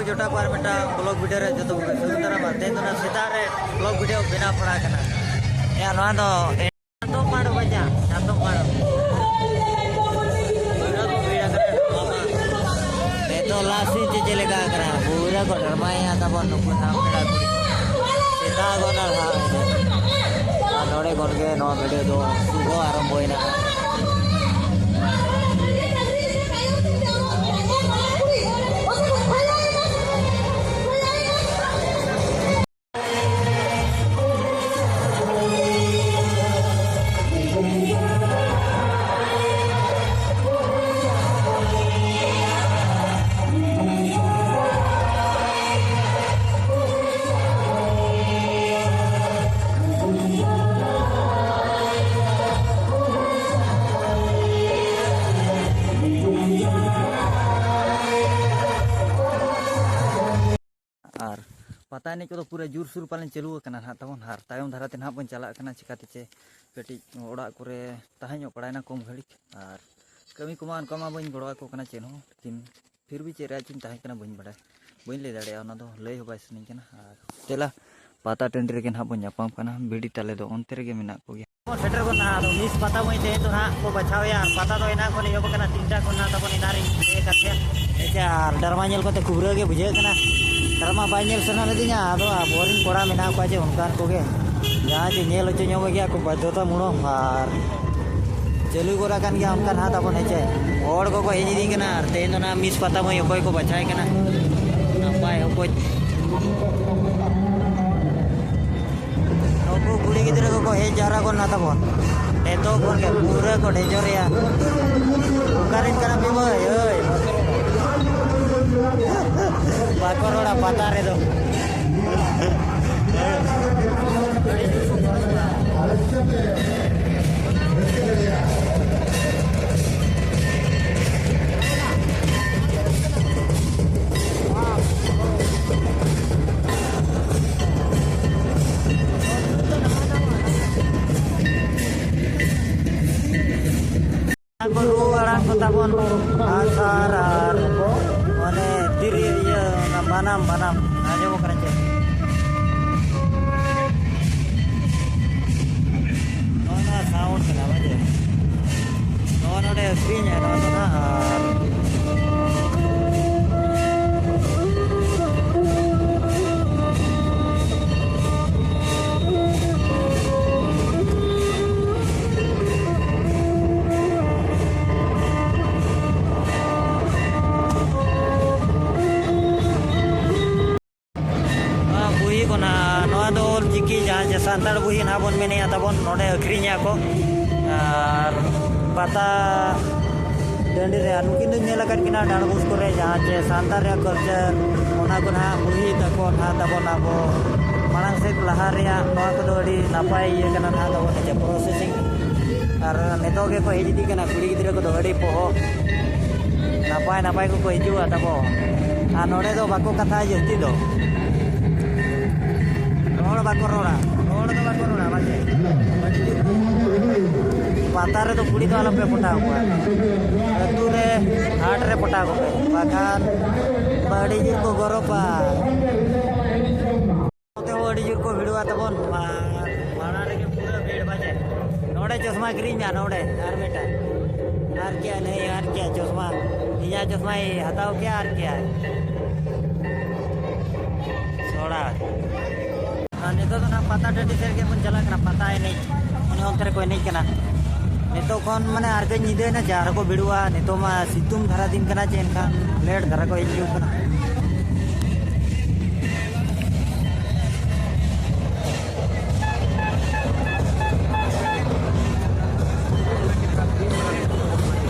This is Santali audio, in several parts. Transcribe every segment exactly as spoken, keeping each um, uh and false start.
ᱡᱚᱴᱟ ᱠᱚ ᱟᱨ ᱢᱤᱫᱴᱟᱝ ᱵᱞᱚᱜ ᱵᱷᱤᱰᱤᱭᱳ ᱨᱮ ᱡᱚᱛᱚ ᱠᱚᱜᱮ ᱥᱟᱹᱜᱩᱱ ᱫᱟᱨᱟᱢ᱾ ᱟᱨ ᱛᱮᱦᱮᱧ ᱫᱚ ᱱᱟᱜ ᱥᱮᱛᱟᱜ ᱨᱮ ᱵᱞᱚᱜ ᱵᱷᱤᱰᱤᱭᱳ ᱵᱮᱱᱟᱣ ᱯᱟᱲᱟ ᱠᱟᱱᱟ᱾ ᱭᱟ, ᱱᱚᱣᱟ ᱫᱚ ᱪᱟᱛᱚᱢ ᱢᱟᱲᱚ ᱵᱟᱡᱟᱨ, ᱪᱟᱛᱚᱢ ᱢᱟᱲᱚ᱾ ᱱᱤᱛᱚᱜ ᱞᱟᱥ ᱥᱤᱱ ᱪᱮᱫ ᱪᱮᱫ ᱞᱮᱠᱟ ᱠᱟᱱᱟ, ᱯᱩᱨᱟᱹ ᱠᱚ ᱰᱨᱟᱢᱟᱭᱮᱫᱼᱟ ᱛᱟᱵᱚᱱ ᱱᱩᱠᱩ ᱥᱟᱶ ᱯᱮᱲᱟ ᱠᱩᱲᱤ᱾ ᱥᱮᱛᱟᱜ ᱜᱚᱫ ᱟᱨ ᱦᱟᱸᱜ ᱟᱨ ᱱᱚᱰᱮ ᱠᱷᱚᱱ ᱜᱮ ᱱᱚᱣᱟ ᱵᱷᱤᱰᱤᱭᱳ ᱫᱚ ᱥᱩᱵᱷᱚ ᱟᱨᱟᱢᱵᱷᱚᱭᱮᱱᱟ᱾ ᱟᱨ ᱯᱟᱛᱟ ᱮᱱᱮᱡ ᱠᱚᱫᱚ ᱯᱩᱨᱟᱹ ᱡᱳᱨᱥᱳᱨ ᱯᱟᱞᱮᱱ ᱪᱟᱹᱞᱩ ᱟᱠᱟᱱᱟ ᱱᱟᱦᱟᱜ ᱛᱟᱵᱚᱱ, ᱟᱨ ᱛᱟᱭᱚᱢ ᱫᱷᱟᱨᱟ ᱛᱮ ᱱᱟᱦᱟᱜ ᱵᱚᱱ ᱪᱟᱞᱟᱜ ᱠᱟᱱᱟ᱾ ᱪᱤᱠᱟᱹᱛᱮ ᱪᱮ ᱠᱟᱹᱴᱤᱡ ᱚᱲᱟᱜ ᱠᱚᱨᱮ ᱛᱟᱦᱮᱸ ᱧᱚᱜ ᱯᱟᱲᱟᱭᱮᱱᱟ ᱠᱚᱢ ᱜᱷᱟᱹᱲᱤᱡ, ᱟᱨ ᱠᱟᱹᱢᱤ ᱠᱚᱢᱟ ᱚᱱᱠᱟ ᱢᱟ ᱵᱟᱹᱧ ᱜᱚᱲᱚ ᱟᱠᱚ ᱠᱟᱱᱟ ᱪᱮᱫ ᱦᱚᱸ, ᱞᱮᱠᱤᱱ ᱯᱷᱤᱨ ᱵᱷᱤ ᱪᱮᱫ ᱨᱮᱭᱟᱜ ᱪᱚᱧ ᱛᱟᱦᱮᱸ ᱠᱟᱱᱟ ᱵᱟᱹᱧ ᱵᱟᱰᱟᱭ, ᱵᱟᱹᱧ ᱞᱟᱹᱭ ᱫᱟᱲᱮᱭᱟᱜᱼᱟ, ᱚᱱᱟ ᱫᱚ ᱞᱟᱹᱭ ᱦᱚᱸ ᱵᱟᱭ ᱥᱟᱱᱟᱧ ᱠᱟᱱᱟ᱾ ᱟᱨ ᱫᱮᱞᱟ ᱯᱟᱛᱟ ᱴᱟᱺᱰᱤ ᱨᱮᱜᱮ ᱱᱟᱦᱟᱜ ᱵᱚᱱ ᱧᱟᱯᱟᱢ ᱠᱟᱱᱟ, ᱵᱷᱤᱰᱤ ᱛᱟᱞᱮ ᱫᱚ ᱚᱱᱛᱮ ᱨᱮᱜᱮ ᱢᱮᱱᱟᱜ ᱠᱚᱜᱮᱭᱟ᱾ ᱵᱚᱱ ᱥᱮᱴᱮᱨ ᱜᱚᱫ ᱱᱟ᱾ ᱟᱫᱚ ᱢᱤᱥ ᱯᱟᱛᱟ ᱢᱟᱹᱭ ᱛᱮᱦᱮᱧ ᱫᱚ ᱱᱟᱦᱟᱜ ᱠᱚ ᱵᱟᱪᱷᱟᱣᱮᱭᱟ, ᱟᱨ ᱯᱟᱛᱟ ᱫᱚ ᱮᱱᱟᱝ ᱠᱷᱚᱱ ᱮᱦᱚᱵ ᱟᱠᱟᱱᱟ, ᱛᱤᱱᱴᱟ ᱠᱷᱚᱱ ᱱᱟᱦᱟᱜ ᱛᱟᱵᱚᱱ ᱮᱱᱟᱝ ᱨᱮ ᱤᱭᱟᱹ ᱠᱟᱛᱮ᱾ ᱦᱮᱸ ᱥᱮ, ᱟᱨ ᱰᱨᱟᱢᱟ ᱧᱮᱞ ᱠᱚᱛᱮ ᱠᱷᱩᱵᱽᱨᱟᱹ ᱜᱮ ᱵᱩᱡᱷᱟᱹᱜ ᱠᱟᱱᱟ᱾ ᱰᱨᱟᱢᱟ ᱵᱟᱭ ᱧᱮᱞ ᱥᱟᱱᱟ ᱞᱤᱫᱤᱧᱟ, ᱟᱫᱚ ᱟᱵᱚᱨᱮᱱ ᱠᱚᱲᱟ ᱢᱮᱱᱟᱜ ᱠᱚᱣᱟ ᱡᱮ ᱚᱱᱠᱟᱱ ᱠᱚᱜᱮ, ᱡᱟᱦᱟᱸ ᱡᱮ ᱧᱮᱞ ᱦᱚᱪᱚ ᱧᱚᱜ ᱜᱮᱭᱟ ᱠᱚ ᱵᱟᱫᱽᱫᱷᱚᱛᱟ ᱢᱩᱲᱚᱠ, ᱟᱨ ᱪᱟᱹᱞᱩ ᱜᱚᱫ ᱟᱠᱟᱱ ᱜᱮᱭᱟ ᱚᱱᱠᱟ ᱱᱟᱦᱟᱜ ᱛᱟᱵᱚᱱ, ᱦᱮᱸ ᱪᱮ᱾ ᱦᱚᱲ ᱠᱚᱠᱚ ᱦᱮᱡ ᱤᱫᱤᱜ ᱠᱟᱱᱟ, ᱟᱨ ᱛᱮᱦᱮᱧ ᱫᱚ ᱱᱟᱦᱟᱜ ᱢᱤᱥ ᱯᱟᱛᱟ ᱢᱟᱹᱭ ᱚᱠᱚᱭ ᱠᱚ ᱵᱟᱪᱷᱟᱭ ᱠᱟᱱᱟ, ᱱᱟᱯᱟᱭ ᱚᱠᱚᱡ᱾ ᱱᱩᱠᱩ ᱠᱩᱲᱤ ᱜᱤᱫᱽᱨᱟᱹ ᱠᱚᱠᱚ ᱦᱮᱡ ᱡᱟᱣᱨᱟ ᱜᱚᱫ ᱱᱟ ᱛᱟᱵᱚᱱ᱾ ᱱᱤᱛᱚᱜ ᱠᱷᱚᱱ ᱜᱮ ᱯᱩᱨᱟᱹ ᱠᱚ ᱰᱷᱮᱡᱚᱨᱮᱭᱟ᱾ ᱚᱠᱟᱨᱮᱱ ᱠᱟᱱᱟ ᱯᱮ ᱢᱟᱹᱭ? ᱳᱭ᱾ ᱵᱟᱠᱚ ᱨᱚᱲᱟ ᱯᱟᱛᱟ ᱨᱮᱫᱚ᱾ ᱠᱚ ᱨᱩ ᱟᱲᱟᱝ ᱠᱚ ᱛᱟᱵᱚᱱ, ᱟᱜᱼᱥᱟᱨ ᱟᱨ ᱢᱟᱱᱮ ᱛᱤᱨᱭᱳ, ᱤᱭᱟᱹ, ᱚᱱᱟ ᱵᱟᱱᱟᱢ, ᱵᱟᱱᱟᱢ᱾ ᱟᱸᱡᱚᱢᱚᱜ ᱠᱟᱱᱟ ᱪᱮ? ᱱᱚᱜᱼᱚ ᱱᱚᱣᱟ sound ᱠᱟᱱᱟ, ᱵᱟᱡᱮ᱾ ᱱᱚᱣᱟ ᱱᱚᱰᱮ ᱟᱹᱠᱷᱨᱤᱧᱟ, ᱱᱚᱣᱟ ᱫᱚ ᱱᱟᱦᱟᱜ, ᱟᱨ ᱱᱚᱣᱟ ᱵᱩᱦᱤ ᱠᱚ ᱱᱟᱦᱟᱜ, ᱱᱚᱣᱟ ᱫᱚ ᱚᱞ ᱪᱤᱠᱤ, ᱡᱟᱦᱟᱸ ᱡᱮ ᱥᱟᱱᱛᱟᱲ ᱵᱩᱦᱤ ᱱᱟᱦᱟᱜ ᱵᱚᱱ ᱢᱮᱱᱮᱫᱼᱟ ᱛᱟᱵᱚᱱ, ᱱᱚᱰᱮ ᱟᱹᱠᱷᱨᱤᱧᱮᱫᱼᱟ ᱠᱚ᱾ ᱟᱨ ᱯᱟᱛᱟ ᱴᱟᱺᱰᱤ ᱨᱮ, ᱟᱨ ᱱᱩᱠᱤᱱ ᱫᱚᱧ ᱧᱮᱞ ᱟᱠᱟᱫ ᱠᱤᱱᱟ ᱰᱟᱸᱰᱵᱳᱥ ᱠᱚᱨᱮ, ᱡᱟᱦᱟᱸ ᱪᱮ ᱥᱟᱱᱛᱟᱲ ᱨᱮᱭᱟᱜ culture, ᱚᱱᱟ ᱠᱚ ᱱᱟᱦᱟᱜ ᱵᱩᱦᱤ ᱛᱟᱠᱚ ᱱᱟᱦᱟᱜ ᱛᱟᱵᱚᱱ, ᱟᱵᱚ ᱢᱟᱲᱟᱝ ᱥᱮᱫ ᱞᱟᱦᱟ ᱨᱮᱭᱟᱜ ᱱᱚᱣᱟ ᱠᱚᱫᱚ ᱟᱹᱰᱤ ᱱᱟᱯᱟᱭ ᱤᱭᱟᱹ ᱠᱟᱱᱟ ᱱᱟᱦᱟᱜ ᱛᱟᱵᱚᱱ, ᱱᱤᱡᱮ processing᱾ ᱟᱨ ᱱᱤᱛᱚᱜ ᱜᱮᱠᱚ ᱦᱮᱡ ᱤᱫᱤᱜ ᱠᱟᱱᱟ ᱠᱩᱲᱤ ᱜᱤᱫᱽᱨᱟᱹ ᱠᱚᱫᱚ, ᱟᱹᱰᱤ ᱯᱚᱦᱚ ᱱᱟᱯᱟᱭ ᱱᱟᱯᱟᱭ ᱠᱚᱠᱚ ᱦᱤᱡᱩᱜᱼᱟ ᱛᱟᱵᱚ᱾ ᱟᱨ ᱱᱚᱰᱮ ᱫᱚ ᱵᱟᱠᱚ ᱠᱟᱛᱷᱟᱜᱼᱟ ᱡᱟᱹᱥᱛᱤ ᱫᱚ, ᱨᱚᱲ ᱵᱟᱠᱚ ᱨᱚᱲᱟ, ᱨᱚᱲ ᱫᱚ ᱵᱟᱠᱚ ᱨᱚᱲᱟ, ᱵᱟᱪᱮ? ᱯᱟᱛᱟ ᱨᱮᱫᱚ ᱠᱩᱲᱤ ᱫᱚ ᱟᱞᱚᱯᱮ ᱯᱚᱴᱟᱣ ᱠᱚᱣᱟ᱾ ᱟᱹᱛᱩ ᱨᱮ, ᱦᱟᱴ ᱨᱮ ᱯᱚᱴᱟᱣ ᱠᱚᱯᱮ, ᱵᱟᱠᱷᱟᱱ ᱟᱹᱰᱤ ᱡᱳᱨ ᱠᱚ ᱜᱚᱨᱚᱵᱟ᱾ ᱱᱚᱛᱮ ᱦᱚᱸ ᱟᱹᱰᱤ ᱡᱳᱨ ᱠᱚ ᱵᱷᱤᱲᱚᱜᱼᱟ ᱛᱟᱵᱚᱱ᱾ ᱟᱨ ᱢᱟᱲᱟᱝ ᱨᱮᱜᱮ ᱯᱩᱨᱟᱹ ᱵᱷᱤᱲ ᱵᱟᱡᱮ᱾ ᱱᱚᱰᱮ ᱪᱚᱥᱢᱟ ᱠᱤᱨᱤᱧ ᱢᱮ, ᱱᱚᱰᱮ ᱟᱨ ᱢᱤᱫᱴᱟᱝ᱾ ᱟᱨ ᱠᱮᱭᱟ ᱱᱟᱹᱭ, ᱟᱨ ᱠᱮᱭᱟ ᱪᱚᱥᱢᱟ, ᱤᱧᱟᱹᱜ ᱪᱚᱥᱢᱟᱭ ᱦᱟᱛᱟᱣ ᱠᱮᱭᱟ, ᱟᱨ ᱠᱮᱭᱟ᱾ ᱥᱚᱲᱟ᱾ ᱟᱨ ᱱᱤᱛᱚᱜ ᱫᱚ ᱱᱟᱜ ᱯᱟᱛᱟ ᱴᱟᱺᱰᱤ ᱥᱮᱫ ᱜᱮᱵᱚᱱ ᱪᱟᱞᱟᱜ ᱠᱟᱱᱟ, ᱯᱟᱛᱟ ᱮᱱᱮᱡ᱾ ᱚᱱᱮ ᱚᱱᱛᱮ ᱨᱮᱠᱚ ᱮᱱᱮᱡ ᱠᱟᱱᱟ᱾ ᱱᱤᱛᱚᱜ ᱠᱷᱚᱱ ᱢᱟᱱᱮ ᱟᱨ ᱠᱟᱹᱡ ᱧᱤᱫᱟᱹᱭᱮᱱᱟ, ᱡᱟ ᱟᱨᱦᱚᱸ ᱠᱚ ᱵᱷᱤᱲᱚᱜᱼᱟ᱾ ᱱᱤᱛᱚᱜ ᱢᱟ ᱥᱤᱛᱩᱝ ᱫᱷᱟᱨᱟ ᱫᱤᱱ ᱠᱟᱱᱟ ᱪᱮ, ᱮᱱᱠᱷᱟᱱ late ᱫᱷᱟᱨᱟ ᱠᱚ ᱦᱤᱡᱩᱜ ᱠᱟᱱᱟ᱾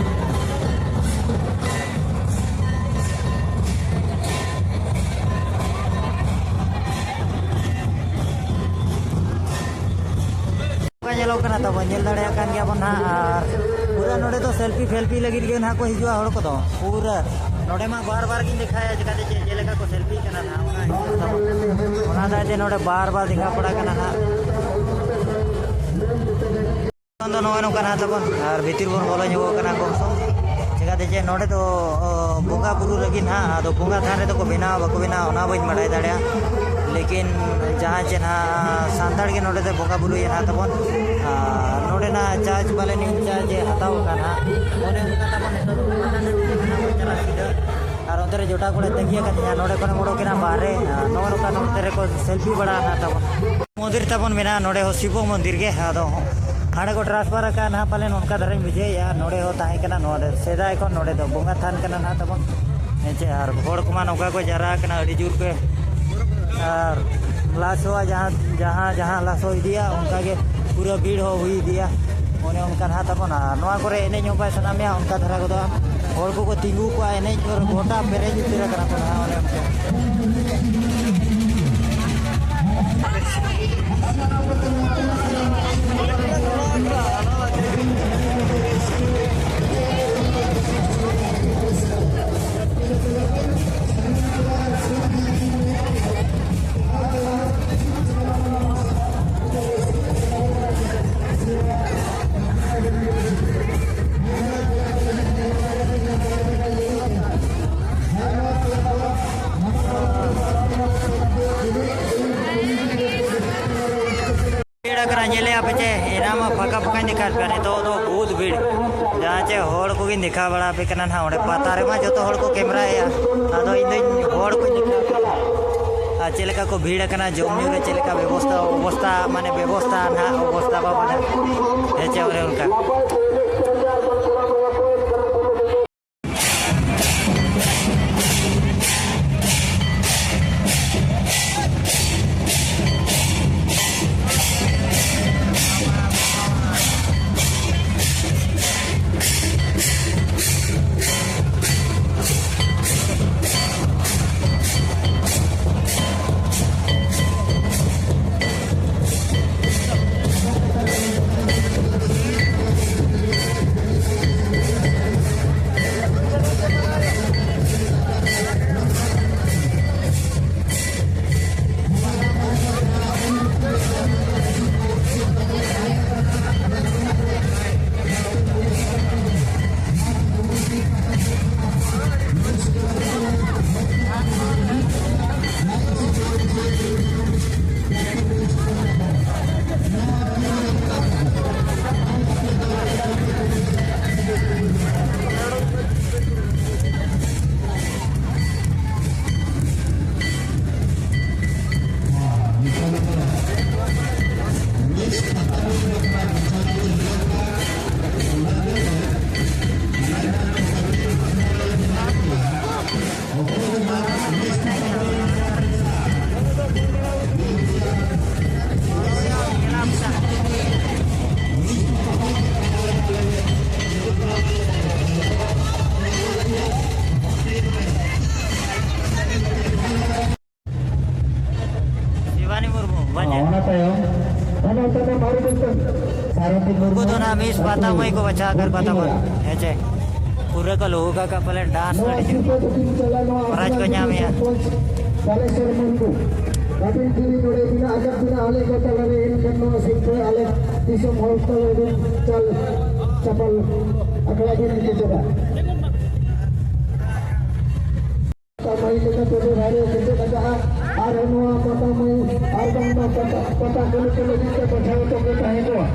ᱚᱱᱠᱟ ᱧᱮᱞᱚᱜ ᱠᱟᱱᱟ ᱛᱟᱵᱚᱱ, ᱧᱮᱞ ᱫᱟᱲᱮᱭᱟᱜ ᱠᱟᱱ ᱜᱮᱭᱟ ᱵᱚᱱ ᱦᱟᱸᱜ᱾ ᱟᱨ ᱯᱩᱨᱟᱹ ᱱᱚᱰᱮ ᱫᱚ selfie ᱯᱷᱮᱞᱯᱤ ᱞᱟᱹᱜᱤᱫ ᱜᱮ ᱱᱟᱦᱟᱜ ᱠᱚ ᱦᱤᱡᱩᱜᱼᱟ ᱦᱚᱲ ᱠᱚᱫᱚ᱾ ᱯᱩᱨᱟᱹ ᱱᱚᱰᱮ ᱢᱟ ᱵᱟᱨ ᱵᱟᱨ ᱜᱤᱧ ᱫᱮᱠᱷᱟᱭᱟ, ᱪᱮᱠᱟᱛᱮ ᱪᱮᱫ, ᱪᱮᱫ ᱞᱮᱠᱟ ᱠᱚ selfie ᱠᱟᱱᱟ ᱱᱟᱦᱟᱜ, ᱚᱱᱟ ᱦᱤᱥᱟᱹᱵ ᱛᱟᱵᱚᱱ᱾ ᱚᱱᱟ ᱫᱟᱭ ᱛᱮ ᱱᱚᱰᱮ ᱵᱟᱨ ᱵᱟᱨ ᱫᱮᱠᱷᱟᱣ ᱯᱟᱲᱟᱜ ᱠᱟᱱᱟ ᱱᱟᱦᱟᱜ᱾ ᱠᱷᱚᱱ ᱫᱚ ᱱᱚᱜᱼᱚᱭ ᱱᱚᱝᱠᱟ ᱱᱟᱦᱟᱜ ᱛᱟᱵᱚᱱ, ᱟᱨ ᱵᱷᱤᱛᱤᱨ ᱵᱚᱱ ᱵᱚᱞᱚ ᱧᱚᱜᱚᱜ ᱠᱟᱱᱟ ᱠᱚᱢ ᱥᱚᱢ᱾ ᱪᱮᱠᱟ ᱡᱮ ᱱᱚᱰᱮ ᱫᱚ, ᱚ, ᱵᱚᱸᱜᱟ ᱵᱩᱨᱩ ᱞᱟᱹᱜᱤᱫ ᱱᱟᱦᱟᱜ, ᱟᱫᱚ ᱵᱚᱸᱜᱟ ᱛᱷᱟᱱ ᱨᱮᱫᱚ ᱠᱚ ᱵᱮᱱᱟᱣᱟ, ᱵᱟᱠᱚ ᱵᱮᱱᱟᱣᱟ, ᱚᱱᱟ ᱵᱟᱹᱧ ᱵᱟᱲᱟᱭ ᱫᱟᱲᱮᱭᱟᱜᱼᱟ᱾ ᱞᱮᱠᱤᱱ ᱡᱟᱦᱟᱸ ᱪᱮ ᱱᱟᱦᱟᱜ ᱥᱟᱱᱛᱟᱲ ᱜᱮ ᱱᱚᱰᱮ ᱫᱚ ᱵᱚᱸᱜᱟ ᱵᱩᱨᱩᱭᱟ ᱱᱟᱦᱟᱜ ᱛᱟᱵᱚᱱ᱾ ᱟᱨ ᱱᱚᱰᱮᱱᱟᱜ ᱪᱟᱨᱡᱽ ᱵᱟᱞᱮ ᱱᱤᱭᱩ ᱪᱟᱨᱡᱽ ᱮ ᱦᱟᱛᱟᱣ ᱟᱠᱟᱫ ᱱᱟᱦᱟᱜ᱾ ᱚᱱᱮ ᱚᱱᱠᱟ ᱛᱟᱵᱚᱱ ᱱᱤᱛᱚᱜ ᱫᱚ ᱚᱱᱟ ᱴᱟᱺᱰᱤ ᱨᱮᱜᱮ ᱱᱟᱦᱟᱜ ᱵᱚᱱ ᱪᱟᱞᱟᱜ ᱥᱤᱫᱷᱟᱹ᱾ ᱟᱨ ᱚᱱᱛᱮ ᱨᱮ ᱡᱚᱴᱟᱣ ᱠᱚᱲᱟ ᱛᱟᱺᱜᱤ ᱟᱠᱟᱫᱤᱧᱟ, ᱱᱚᱰᱮ ᱠᱷᱚᱱᱮᱢ ᱚᱰᱚᱠᱮᱱᱟ ᱵᱟᱦᱨᱮ, ᱟᱨ ᱱᱚᱜᱼᱚ ᱱᱚᱝᱠᱟ ᱱᱚᱛᱮ ᱨᱮᱠᱚ ᱥᱮᱞᱯᱷᱤ ᱵᱟᱲᱟ ᱱᱟᱦᱟᱜ ᱛᱟᱵᱚᱱ᱾ ᱢᱚᱱᱫᱤᱨ ᱛᱟᱵᱚᱱ ᱢᱮᱱᱟᱜᱼᱟ ᱱᱚᱰᱮ ᱦᱚᱸ, ᱥᱤᱵᱚ ᱢᱚᱱᱫᱤᱨ ᱜᱮ᱾ ᱟᱫᱚ ᱦᱟᱸᱰᱮ ᱠᱚ ᱴᱨᱟᱱᱥᱯᱷᱟᱨ ᱟᱠᱟᱫ ᱱᱟᱦᱟᱜ ᱯᱟᱞᱮᱱ, ᱚᱱᱠᱟ ᱫᱷᱟᱨᱟᱧ ᱵᱩᱡᱷᱟᱹᱣᱮᱫᱼᱟ᱾ ᱱᱚᱰᱮ ᱦᱚᱸ ᱛᱟᱦᱮᱸ ᱠᱟᱱᱟ, ᱱᱚᱣᱟ ᱫᱚ ᱥᱮᱫᱟᱭ ᱠᱷᱚᱱ ᱱᱚᱰᱮ ᱫᱚ ᱵᱚᱸᱜᱟ ᱛᱷᱟᱱ ᱠᱟᱱᱟ ᱱᱟᱦᱟᱜ ᱛᱟᱵᱚᱱ᱾ ᱦᱮᱸ ᱪᱮ, ᱟᱨ ᱦᱚᱲ ᱠᱚᱢᱟ ᱱᱚᱝᱠᱟ ᱠᱚ ᱡᱟᱣᱨᱟ ᱟᱠᱟᱱᱟ ᱟᱹᱰᱤ ᱡᱳᱨ ᱜᱮ᱾ ᱟᱨ ᱞᱟᱥᱚᱜᱼᱟ, ᱡᱟᱦᱟᱸ, ᱡᱟᱦᱟᱸ, ᱡᱟᱦᱟᱸ ᱞᱟᱥᱚ ᱤᱫᱤᱭᱟ, ᱚᱱᱠᱟ ᱜᱮ ᱯᱩᱨᱟᱹ ᱵᱷᱤᱲ ᱦᱚᱸ ᱦᱩᱭ ᱤᱫᱤᱜᱼᱟ᱾ ᱚᱱᱮ ᱚᱱᱠᱟ ᱱᱟᱦᱟᱜ ᱛᱟᱵᱚᱱ᱾ ᱟᱨ ᱱᱚᱣᱟ ᱠᱚᱨᱮ ᱮᱱᱮᱡ ᱦᱚᱸ ᱵᱟᱭ ᱥᱟᱱᱟ ᱢᱮᱭᱟ, ᱚᱱᱠᱟ ᱫᱷᱟᱨᱟ ᱜᱚᱫᱚᱜᱼᱟ᱾ ᱦᱚᱲ ᱠᱚᱠᱚ ᱛᱤᱸᱜᱩ ᱠᱚᱜᱼᱟ, ᱮᱱᱮᱡ ᱠᱚᱨᱮ ᱜᱚᱴᱟ ᱯᱮᱨᱮᱡ ᱩᱛᱟᱹᱨ ᱟᱠᱟᱱᱟ ᱠᱚ ᱱᱟᱦᱟᱜ, ᱚᱱᱮ ᱚᱱᱠᱟ᱾ ᱵᱷᱤᱲ ᱟᱠᱟᱱᱟ, ᱧᱮᱞᱮᱜᱼᱟ ᱯᱮ ᱪᱮ? ᱮᱱᱟᱝ ᱢᱟ ᱯᱷᱟᱸᱠᱟ ᱯᱷᱟᱸᱠᱟᱧ ᱫᱮᱠᱷᱟᱣ ᱯᱮᱭᱟ, ᱱᱤᱛᱚᱜ ᱫᱚ ᱵᱚᱦᱩᱛ ᱵᱷᱤᱲ᱾ ᱡᱟᱦᱟᱸ ᱪᱮ ᱦᱚᱲ ᱠᱚᱜᱮᱧ ᱫᱮᱠᱷᱟᱣ ᱵᱟᱲᱟ ᱟᱯᱮ ᱠᱟᱱᱟ ᱱᱟᱦᱟᱜ᱾ ᱚᱸᱰᱮ ᱯᱟᱛᱟ ᱨᱮᱢᱟ ᱡᱚᱛᱚ ᱦᱚᱲ ᱠᱚ ᱠᱮᱢᱨᱟᱭᱮᱜᱼᱟ, ᱟᱫᱚ ᱤᱧ ᱫᱚᱧ ᱦᱚᱲ ᱠᱚᱧ ᱫᱮᱠᱷᱟᱣ ᱯᱮᱭᱟ᱾ ᱟᱨ ᱪᱮᱫ ᱞᱮᱠᱟ ᱠᱚ ᱵᱷᱤᱲ ᱟᱠᱟᱱᱟ, ᱡᱚᱢ ᱧᱩ ᱨᱮ ᱪᱮᱫ ᱞᱮᱠᱟ ᱵᱮᱵᱚᱥᱛᱷᱟ, ᱚᱵᱚᱥᱛᱷᱟ, ᱢᱟᱱᱮ ᱵᱮᱵᱚᱥᱛᱷᱟ ᱱᱟᱦᱟᱜ, ᱚᱵᱚᱥᱛᱷᱟ ᱵᱟᱵᱚᱱ, ᱦᱮᱸ ᱪᱮ, ᱚᱱᱮ ᱚᱱᱠᱟ᱾ ᱛᱟᱭᱚᱢ ᱚᱱᱟ ᱛᱟᱭᱱᱚᱢ ᱟᱨ ᱢᱤᱫᱴᱟᱝ ᱥᱟᱨᱚᱫᱤ ᱢᱩᱨᱢᱩ ᱩᱱᱠᱩ ᱫᱚ ᱱᱟᱦᱟᱜ ᱢᱤᱥ ᱯᱟᱛᱟ ᱢᱟᱹᱭ ᱠᱚ ᱵᱟᱪᱷᱟᱣ ᱟᱠᱟᱫ ᱠᱚ ᱛᱟᱵᱚᱱ᱾ ᱦᱮᱸ ᱪᱮ? ᱯᱩᱨᱟᱹ ᱠᱚ ᱞᱩᱦᱩᱠ ᱟᱠᱟᱫ ᱯᱟᱞᱮᱱ ᱰᱟᱱᱥ ᱱᱚᱣᱟ ᱞᱟᱹᱜᱤᱫ᱾ ᱥᱤᱨᱯᱟᱹ ᱫᱚᱠᱤᱱ ᱪᱟᱞᱟ ᱱᱚᱣᱟ ᱯᱨᱟᱭᱤᱡᱽ ᱠᱚ ᱟᱥᱲᱟ ᱧᱟᱢᱮᱜᱼᱟ᱾ ᱥᱚᱨᱯᱚᱧᱪ ᱵᱟᱞᱮᱥᱚᱨ ᱢᱩᱨᱢᱩ᱾ ᱟᱹᱵᱤᱱ ᱡᱩᱫᱤ ᱱᱚᱰᱮ ᱢᱮᱱᱟᱜ ᱟᱠᱟᱫ ᱵᱤᱱᱟ ᱟᱞᱮ ᱠᱚ ᱛᱟᱞᱟᱨᱮ, ᱮᱱᱠᱷᱟᱱ ᱱᱚᱣᱟ ᱥᱤᱨᱯᱟᱹ ᱟᱞᱮ ᱫᱤᱥᱚᱢ ᱦᱚᱲ ᱛᱟᱞᱟᱨᱮ ᱵᱤᱱ ᱪᱟᱞ ᱪᱟᱯᱟᱞ ᱟᱠᱷᱲᱟ ᱵᱤᱱ ᱠᱮᱪᱮᱫᱟ᱾ ᱯᱟᱛᱟ ᱢᱟᱹᱭ ᱞᱮᱠᱟᱛᱮ ᱵᱮᱣᱦᱟᱨ ᱮ ᱥᱮᱪᱮᱫ ᱟᱠᱟᱫᱼᱟ᱾ ᱟᱨ ᱱᱚᱣᱟ ᱯᱟᱛᱟ ᱢᱟᱹᱭ ᱟᱨ ᱵᱟᱝᱢᱟ ᱯᱟᱛᱟ, ᱯᱟᱛᱟ ᱠᱟᱹᱢᱤ ᱠᱚ ᱞᱟᱹᱜᱤᱫ ᱛᱮ ᱯᱟᱴᱷᱟᱣ ᱦᱚᱪᱚ ᱠᱚ ᱛᱟᱦᱮᱸ ᱠᱚᱜᱼᱟ᱾